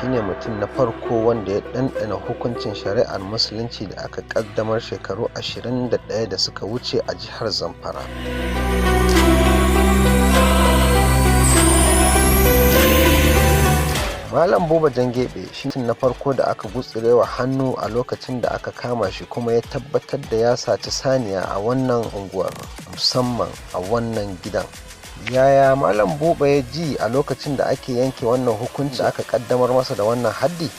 shine mutum na farko wanda ya ɗanɗana hukuncin shari'ar Musulunci da aka ƙaddamar shekaru 21 da suka wuce a jihar Zamfara. Malam Buba Jangebe shi na farko da aka gutsurewa hannu a lokacin da aka kama shi, kuma ya tabbatar da ya saci saniya a wannan unguwar, musamman a wannan gidan. Yaya Malam Buba ya ji a lokacin da ake yanke wannan hukunci, aka kaddamar masa da wannan haddi?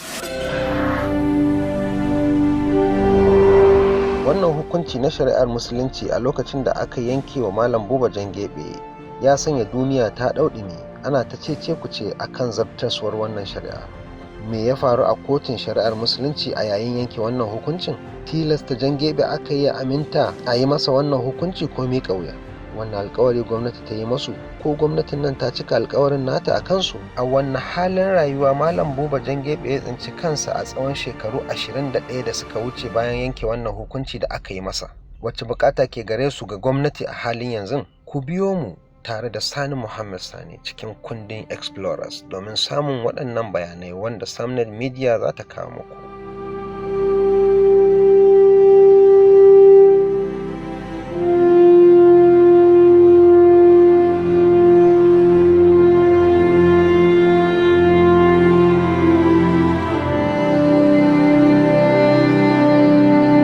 Wannan hukunci na shari'ar Musulunci a lokacin da aka yanke wa Malam Buba Jangebe ya sanya duniya ta ɗau ɗumi, ana ta cece kuce a kan zartaswar wannan shari'a. Me ya faru a kotun shari'ar Musulunci a yayin yanke wannan hukuncin? Tilasta Jangebe aka yi aminta a yi masa wannan hukunci ko miƙa wuya? Wannan alkawari gwamnati ta yi masu, ko gwamnatin nan ta cika alkawarin nata a kansu? A wanne halin rayuwa Malam Buba Jangebe ya tsinci kansa a tsawon shekaru 21 da suka wuce bayan yanke wannan hukunci da aka yi masa? Wacce bukata ke gare su ga gwamnati a halin yanzu? Ku biyo mu tare da Sani Muhammad Sani cikin kundin Explorers domin samun waɗannan bayanai wanda Samnet Media za ta kawo muku.